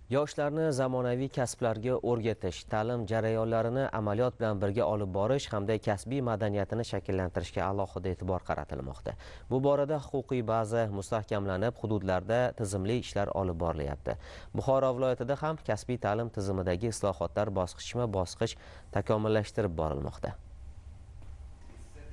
Yoshlarni zamonaviy kasblarga o'rgatish, ta'lim jarayonlarini amaliyot bilan birga olib borish hamda kasbiy madaniyatini shakllantirishga alohida e'tibor qaratilmoqda. Bu borada huquqiy baza mustahkamlanib, hududlarda tizimli ishlar olib borilyapti. Buxoro viloyatida ham kasbiy ta'lim tizimidagi islohotlar bosqichma-bosqich takomillashtirib borilmoqda.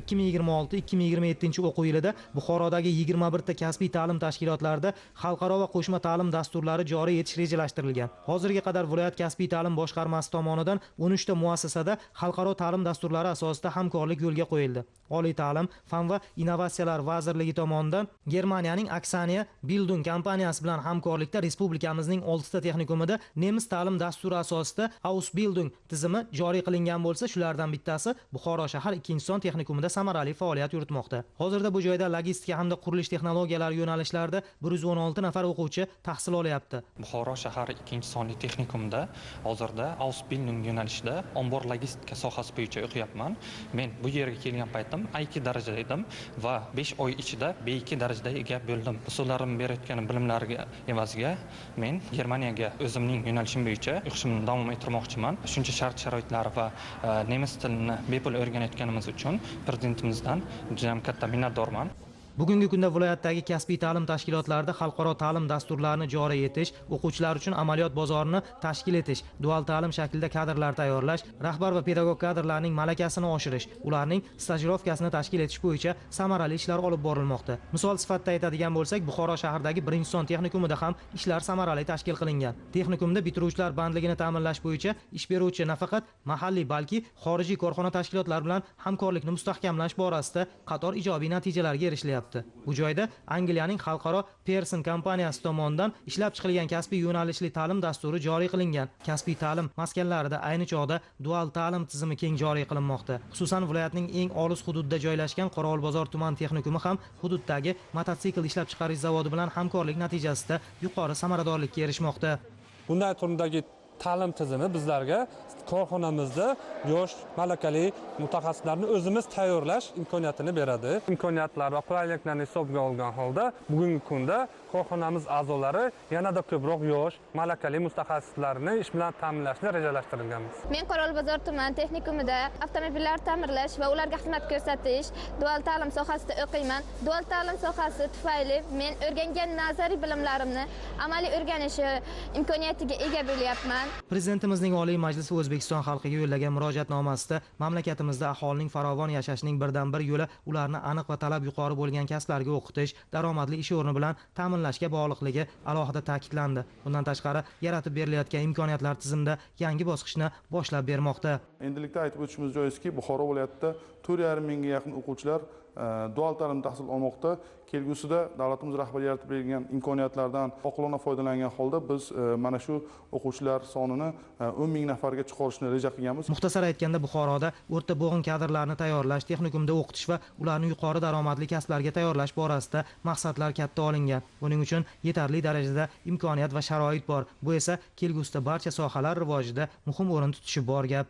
2026-2027 o'quv yilida Buxorodagi 21 ta kasbiy ta'lim tashkilotlarida xalqaro va qo'shma ta'lim dasturlari joriy etish rejalashtirilgan. Hozirga qadar viloyat kasbiy ta'lim boshqarmasi tomonidan 13 ta muassasada xalqaro ta'lim dasturlari asosida hamkorlik yo'lga qo'yildi. Oliy ta'lim, fan va innovatsiyalar vazirligi tomonidan Germaniyaning Aksania Bildung kompaniyasi bilan hamkorlikda respublikamizning 6 ta texnikumida nemis ta'lim dasturi asosida Ausbildung tizimi joriy qilingan bo'lsa, shulardan bittasi Buxoro shahar 2-son texnikumida samarali faoliyat yuritmoqda. Hozirda bu joyda logistika hamda qurilish texnologiyalari yo'nalishlarida 116 nafar o'quvchi tahsil olyapti. Buxoro shahar 2-sonli texnikumida hozirda Ausbildung yo'nalishida ombor logistika sohasi bo'yicha o'qiyapman. Men bu yerga kelgan paytim A2 darajada edim va 5 oy ichida B2 darajada ega bo'ldim. Ustozlarim berayotgan bilimlarga evaziga men Germaniyaga o'zimning yo'nalishim bo'yicha o'qishimni davom ettirmoqchiman. Shuncha shart-sharoitlar va nemis tilini bepul o'rganayotganimiz uchun prezidentimizdan juda ham katta minnatdorman. Bugungi kunda viloyatdagi kasbiy ta'lim tashkilotlarida xalqaro ta'lim dasturlarini joriy etish, o'quvchilar uchun amaliyot bozorini tashkil etish, dual ta'lim shaklida kadrlar tayyorlash, rahbar va pedagog kadrlarning malakasini oshirish, ularning stajirovkasini tashkil etish bo'yicha samarali ishlar olib borilmoqda. Misol sifatida aytadigan bo'lsak, Buxoro shahridagi 1-son texnikumida ham ishlar samarali tashkil qilingan. Texnikumda bitiruvchilar bandligini ta'minlash bo'yicha ish beruvchi nafaqat mahalliy, balki xorijiy korxona tashkilotlar bilan hamkorlikni mustahkamlash borasida qator ijobiy natijalarga erishilyapti. Bu joyda Angliyaning xalqaro Pearson kompaniyasi tomonidan ishlab chiqilgan kasbiy yo'nalishli ta'lim dasturi joriy qilingan. Kasbiy ta'lim maskanlarida ayni chog'da dual ta'lim tizimi keng joriy qilinmoqda. Xususan, viloyatning eng olis hududida joylashgan Qorovulbozor tuman texnikumi ham hududdagi mototsikl ishlab chiqarish zavodi bilan hamkorlik natijasida yuqori samaradorlikka erishmoqda. Bunday turdagi ta'lim tizimi bizlarga korxonamizda yosh malakali mutaxassislarni o'zimiz tayyorlash imkoniyatini beradi. Imkoniyatlar va qulayliklarni hisobga olgan holda bugungi kunda korxonamiz a'zolari yanada ko'proq yosh malakali mutaxassislarni ish bilan ta'minlashni rejalashtirganmiz. Men Qorovulbozor tuman texnikumida avtomobillar ta'mirlash va ularga xizmat ko'rsatish dual ta'lim sohasida o'qiyman. Dual ta'lim sohasi tufayli men o'rgangan nazariy bilimlarimni amaliy o'rganish imkoniyatiga ega bo'lyapman. Prezidentimizning Oliy Majlisi O'zbekiston xalqiga yo'llagan murojaatnomasida mamlakatimizda aholining farovon yashashining birdan-bir yo'li ularni aniq va talab yuqori bo'lgan kasblarga o'qitish, daromadli ish o'rni bilan ta'minlashga bog'liqligi alohida ta'kidlandi. Bundan tashqari, yaratib berilayotgan imkoniyatlar tizimida yangi bosqichni boshlab bermoqda. Endilikda aytib o'tishimiz joizki, Buxoro viloyatida 4,5 mingga yaqin o'quvchilar dual ta'lim tahsil olmoqda. Kelgusida davlatimiz rahbari yaratib bergan imkoniyatlardan oqilona foydalangan holda biz mana shu o'quvchilar sonini 10 ming nafarga chiqarishni reja qilganmiz. Muxtasar aytganda, Buxoroda o'rta bo'g'in kadrlarni tayyorlash, texnikumda o'qitish va ularni yuqori daromadli kasblarga tayyorlash borasida maqsadlar katta olingan. Buning uchun yetarli darajada imkoniyat va sharoit bor. Bu esa kelgusida barcha sohalar rivojida muhim o'rin tutishi bor gap.